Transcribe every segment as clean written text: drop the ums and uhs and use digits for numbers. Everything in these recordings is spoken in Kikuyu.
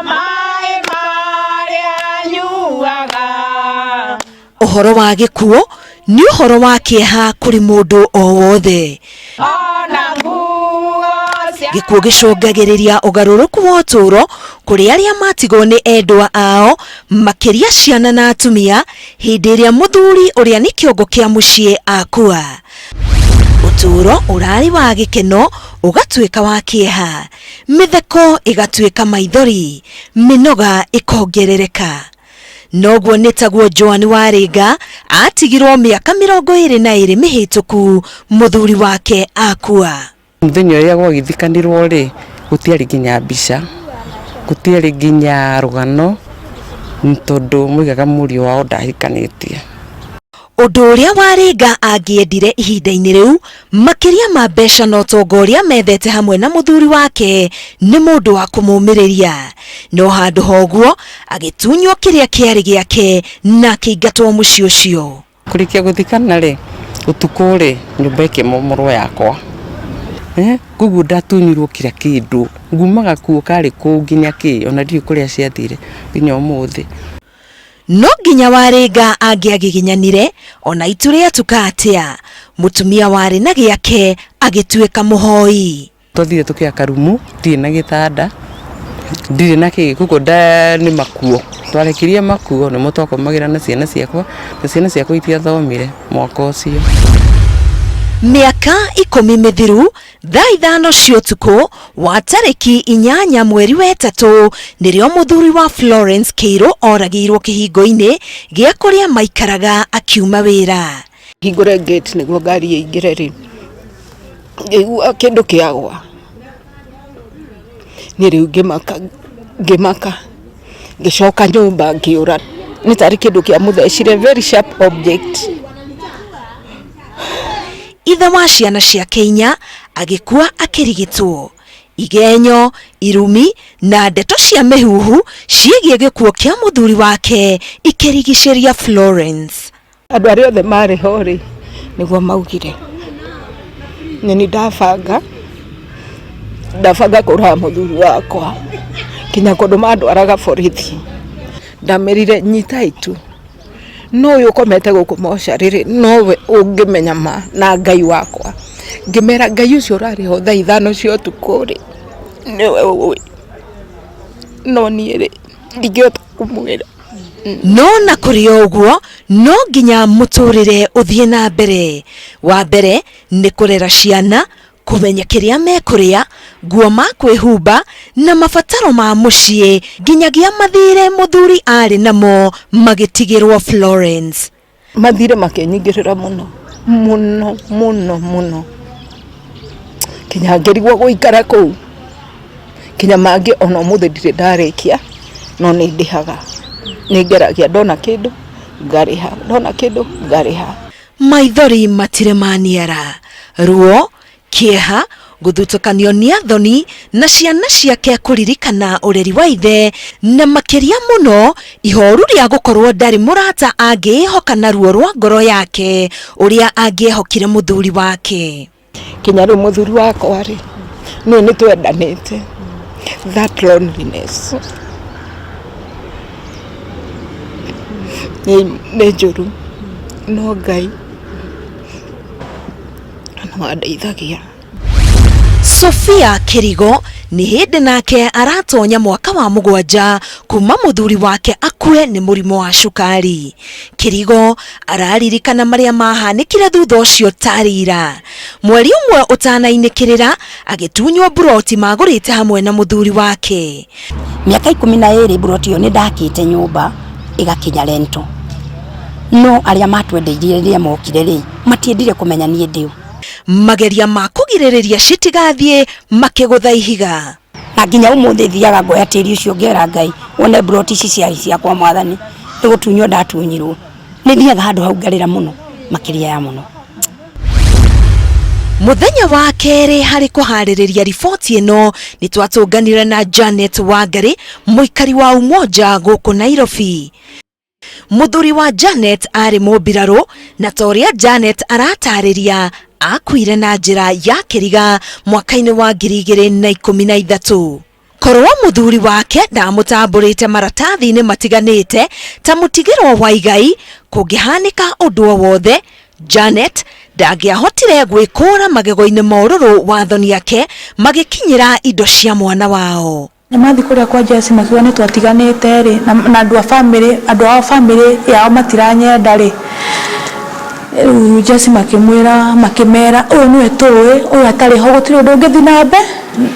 Maĩ marĩa nyuaga. Ũhoro wa gĩkuũ nĩ ũhoro wa kĩeha kũrĩ mũndũ o wothe. Ona nguo cia Gĩkuũ gĩcũngagĩrĩria ũgarũrũku wa ũtũũro kũrĩ arĩa matigwo nĩ endwa ao, makĩria ciana na atumia, hĩndĩ ĩrĩa mũthuri ũrĩa nĩ kĩongo kĩa mũciĩ akua. Ũtũũro ũrarĩ wa gĩkeno ũgatuĩka wa kĩeha, mĩtheko ĩgatuĩka maithori, mĩnoga ĩkongerereka. Noguo nĩ taguo Joan Warĩnga atigirwo mĩaka 22 mĩhĩtũku mũthuri wake akua. Mũthenya ũrĩa gwagĩthikanirwo rĩ, gũtiarĩ nginya mbica, gũtiarĩ nginya rũgano, tondũ moigaga mũriũ wao ndahikanĩtie. Ũndũ ũrĩa Warĩnga angĩendire ihinda-inĩ rĩu makĩria ma mbeca na ũtonga ũrĩa methete hamwe na mũthuri wake nĩ mũndũ wa kũmũmĩrĩria. No handũ ha ũguo agĩtunywo kĩrĩa kĩarĩ gĩake na akĩingatwo mũciĩ ũcio. Kũrĩkia gũthikana rĩ, ũtukũ rĩ, nyũmba ĩkĩmomorwo yakwa. Koguo ndatunyirwo kira kĩndũ, ngumaga gakuo karĩ kũu nginya kĩ, ona ndiũĩ kũrĩa ciathire nginya ũmũthĩ. No nginya Warĩnga angĩagiginyanire ona itu rĩatuka atĩa, mũtumia warĩ na gĩake agĩtuĩka mũhoi. Twathire tũkĩaka rumu, ndirĩ na gĩtanda, ndirĩ na kĩ, koguo nĩ makuo. Twarekirie makuo nĩmo twakomagĩra na ciana ciakwa, na ciana ciakwa itiathomire mwaka ũcio. Mĩaka 10 mĩthiru, thaa 5 cia ũtukũ wa tarĩki 8 mweri wa 3 nĩrĩo mũthuri wa Florence Kĩirũ oragĩirwo kĩhingo-inĩ gĩa kũrĩa maikaraga akiuma wĩra. Hingũre gate nĩguo ngari ĩingĩre rĩ, ngĩigua kĩndũ kĩagwa. Niĩ rĩu ngĩmaka, ngĩmaka, ngĩcoka nyũmba ngĩũra. Nĩ tarĩ kĩndũ kĩamũthecire, very sharp object. Ithe wa ciana ciake 4 agĩkua akĩrigitwo. Igenyo, irumi na ndeto cia mĩhuhu ciĩgiĩ gĩkuũ kĩa mũthuri wake ikĩrigicĩria Florence. Andũ arĩa othe marĩ ho rĩ, nĩguo maugire. Nĩ niĩ ndabanga, ndabanga kũraga mũthuri wakwa nginya kũndũ mandwaraga borithi. Ndamerire nyitai tu, no ũyũ ũkomete gũkũ mocarĩ rĩ, nowe ũngĩmenya ma na Ngai wakwa. Ngĩmera Ngai ũcio ũrarĩ ho thaa 5 cia ũtukũ rĩ, nĩwe ũĩ, no niĩ rĩ, ndingĩhota kũmwĩra. No na kũrĩ o ũguo, no nginya mũtũrĩre ũthiĩ na mbere. Wa mbere nĩ kũrera ciana, kũmenya kĩrĩa mekũrĩa, nguo makwĩhumba na mabataro ma mũciĩ nginyagia mathirĩ mũthuri arĩ namo magĩtigĩrwo Florence. Mathirĩ makĩnyingĩrĩra mũno mũno mũno mũno nginya ngĩrigwo gũikara kũu, nginya mangĩ ona ũmũthĩ ndirĩ ndarĩkia no nĩ ndĩhaga, nĩ ngeragia ndona kĩndũ ngarĩha, ndona kĩndũ ngarĩha. Maithori matirĩ maniara, ruo, kĩeha, gũthutũkanio nĩ athoni na ciana ciake kũririkana ũreri wa ithe, na makĩria mũno ihoru rĩa gũkorwo ndarĩ mũrata angĩĩhoka na ruo rwa ngoro yake ũrĩa angĩehokire mũthuri wake. Kinya rĩu mũthuri wakwa rĩ, nĩ nĩ twendanĩte, that loneliness nĩ njũru, no Ngai no andeithagia. Sophia Kĩrigo nĩ hĩndĩ nake aratonya mwaka wa 7 kuma mũthuri wake akue nĩ mũrimũ wa cukari. Kĩrigo araririkana marĩa mahanĩkire thutha ũcio tarĩ ira. Mweri ũmwe ũtanainĩkĩrĩra agĩtunywo mburoti magũrĩte hamwe na mũthuri wake. Mĩaka 12 mburoti ĩyo nĩ ndakĩte nyũmba ĩgakinya rento. No arĩa matwendeirie rĩrĩa mokire rĩ, matiendire kũmenya niĩ ndĩ ũ. Mageria ma kũgirĩrĩria citigathiĩ makĩgũtha ihiga. Na nginya ũmũthĩ thiaga ngoya tĩri ũcio ngera Ngai wone mburoti ici ciarĩ ciakwa mwathani, nĩ gũtunywo ndatunyirwo. Nĩ thiaga handũ hau ngarĩra mũno makĩria ya mũno. Mũthenya wa kerĩ harĩ kũharĩrĩria riboti ĩno nĩ twatũnganire na Janet Wangari, mũikari wa Umoja gũkũ Nairobi. Mũthuri wa Janet arĩ mũmbirarũ na ta ũrĩa Janet aratarĩria akuire na njĩra ya kĩriga mwaka-inĩ wa 2013. Korwo mũthuri wake ndamũtambũrĩte maratathi-inĩ matiganĩte ta mũtigĩrwo wa igai, kũngĩhanĩka ũndũ o wothe, Janet ndangĩahotire gwĩkũra magego-inĩ ma ũrũrũ wa athoni ake magĩkinyĩra indo cia mwana wao. Na mathiĩ kũrĩa kwa Jesse makiuga nĩ twatiganĩte rĩ, na andũ a famĩlĩ, andũ ao famĩlĩ yao matiranyenda rĩ, rĩu Jesse makĩmwĩra, makĩmera ũyũ nĩwe tũĩ, ũyũ atarĩ ho gũtirĩ ũndũ ũngĩthiĩ na mbe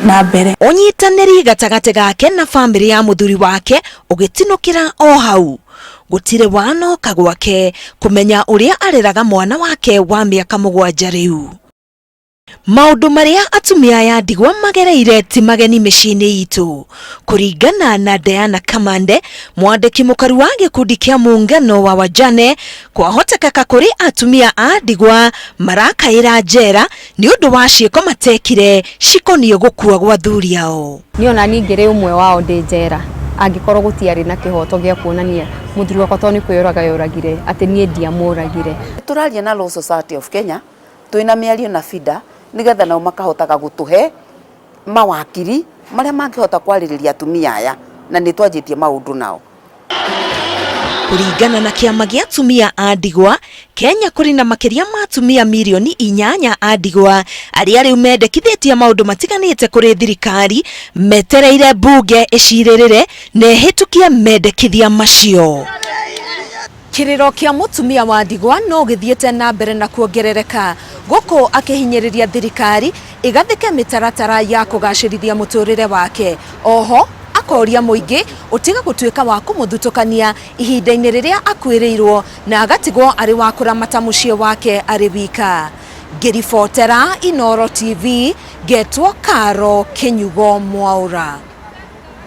na mbere. Ũnyitanĩri gatagatĩ gake na famĩlĩ ya mũthuri wake ũgĩtinũkĩra o hau. Gũtirĩ wanoka gwake kũmenya ũrĩa areraga mwana wake wa mĩaka 7 rĩu. Maũndũ marĩa atumia aya ndigwa magereire ti mageni mĩciĩ-inĩ itũ. Kũringana na Diana Kamande, mwandĩki mũkaru wa gĩkundi kĩa Muungano wa Wajane, kwahotekeka kũrĩ atumia a ndigwa marakaĩra njera nĩ ũndũ wa ciĩko matekire cikoniĩ gũkua gwa athuri ao. Niĩ ona niĩ ngĩrĩ ũmwe wao ndĩ njera, angĩkorwo gũtiarĩ na kĩhoto gĩa kuonania mũthuri wakwa tondũ nĩ kwĩyũraga yoragire, atĩ niĩ ndiamũragire. Tũraria na Law Society of Kenya, twĩna mĩario na FIDA, nĩgetha nao makahotaga gũtũhe mawakiri marĩa mangĩhota kwarĩrĩria atumia aya, na nĩ twanjĩtie maũndũ nao. Kũringana na kĩama gĩa atumia a ndigwa, Kenya kũrĩ na makĩria ma atumia mirioni 8 a ndigwa arĩa rĩu mendekithĩtie maũndũ matiganĩte kũrĩ thirikari, metereire mbunge ĩcirĩrĩre na ĩhĩtũkie mendekithia macio. Kĩrĩro kĩa mũtumia wa ndigwa no gĩthiĩte na mbere na kuongerereka, gũkũ akĩhinyĩrĩria thirikari ĩgathĩke mĩtaratara ya kũgacĩrithia mũtũrĩre wake. Oho akoria mũingĩ ũtige gũtuĩka wa kũmũthutũkania ihinda-inĩ rĩrĩa akuĩrĩirwo na agatigwo arĩ wa kũramata mũciĩ wake arĩ wika. Ngĩribotera Inooro TV, ngetwo Karo Kĩnyugo Mwaũra.